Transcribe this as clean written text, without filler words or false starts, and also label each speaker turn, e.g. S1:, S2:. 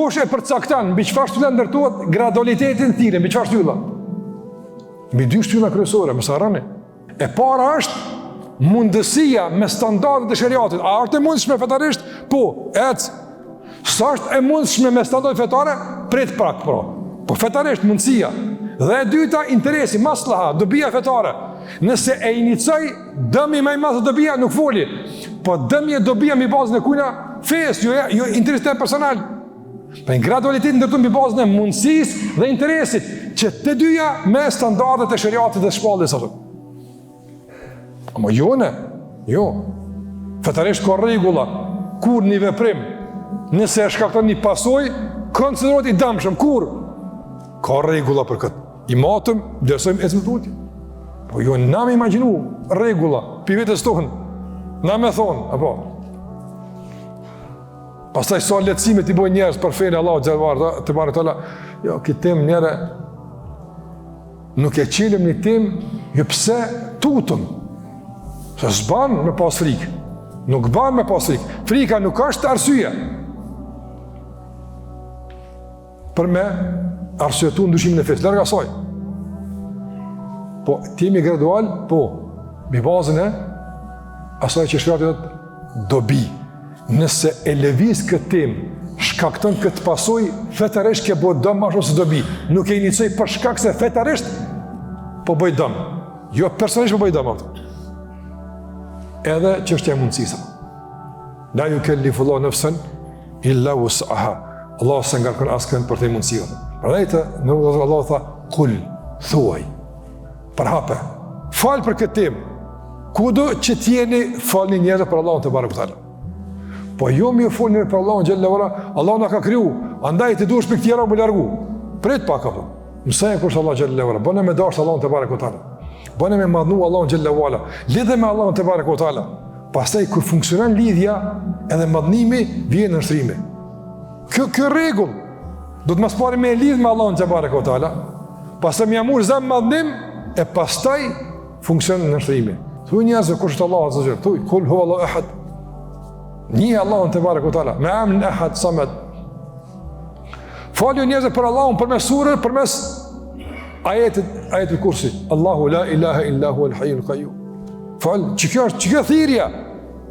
S1: Kush e përcakton mbi çfarë shtylla ndërtohet gradualiteti në thirrje, mbi çfarë shtylla? Mbi dy shtylla kryesore, mos harroni. E para është mundësia me standardet e sheriatit. A është e mundshme fetarisht? Po, ec. S'është e mundshme me standardet fetare? Prit pak, pra. Po fetarisht mundësia. Dhe e dyta, interesi, maslaha, dobia fetare. Nëse e inicoj dëmi më i madh se dobia, nuk foli. Po dëmi e dobia mbi bazën e kujna? Fesë, jo, jo interesit personal. Pra gradualiteti ndërton mbi bazën e mundësisë dhe interesit, që të dyja me standardet e sheriatit dhe shpalljes ato. Ama jo ne, jo. Fetarisht ka rregulla kur një veprim nëse e shkakton një pasojë, konsiderohet i dëmshëm kur ka rregulla për këtë. I matëm, vlerësojmë ecim tutje. Po jo na me imagjinu rregulla, pi vetes tonë. Na me thonë, apo Pastaj sa lehtësime t'i bojnë njerëz për fenë e Allahut xhelle tebareke ve teala, jo, këtë temë njëherë, nuk e çelim një temë, jo pse tutëm, se s'ban me pas frikë, nuk ban me pas frikë, frika nuk është arsye, për me arsyetu ndryshimin e fesë, larg asaj. Po, të jemi gradual, po, mbi bazën e asaj që sheriati thotë dobi. Nëse e lëviz këtë temë, shkakton këtë pasojë, fetarisht ke bo dëm ma shumë se dobi. Nuk e inicoj për shkak se fetarisht po bëj dëm. Jo personalisht po bëj dëm atë. Edhe çështja e mundësisë. La jukellifullahu nefsen illa wus'aha. Allahu s'e ngarkon askënd përtej mundësive. Prandaj të nderuar Allahu tha kul thuaj. Përhape. Fol për këtë temë. Kudo që të jeni folni njerëzve për Allahun tebareke ve teala. Po jo me fol njerëzve për Allahun xhelle ve ala, Allahu na ka kriju. Andaj ti duhesh prej tjera m'u largu. Prit pak apo. Mësoje kush është Allahu xhelle ve ala. Bëne me dashtë Allahun tebareke ve teala. Bëne me madhnu Allahun xhelle ve ala. Lidhe me Allahun tebareke ve teala. Pastaj kur funksionon lidhja edhe madhnimi vjen nënshtrimi. Kjo kjo rregull duhet ma s'pari me e lidh me Allahun tebareke ve teala. Pastaj me ia mbush zemrën madhnim e pastaj funksionon nënshtrimi. Thuj njerëzve kush është Allahu azza xhel, thuj kul hu Allahu ehad. Njihe Allahun tebareke ve teala, me emrin Ehad Samed. Folju njerëzve për Allahun përmes surës, përmes ajetit, ajetul kursi. Allahu la ilaha illa huwal hayyul qayyum. Fol, që kjo është, që kjo thirrja?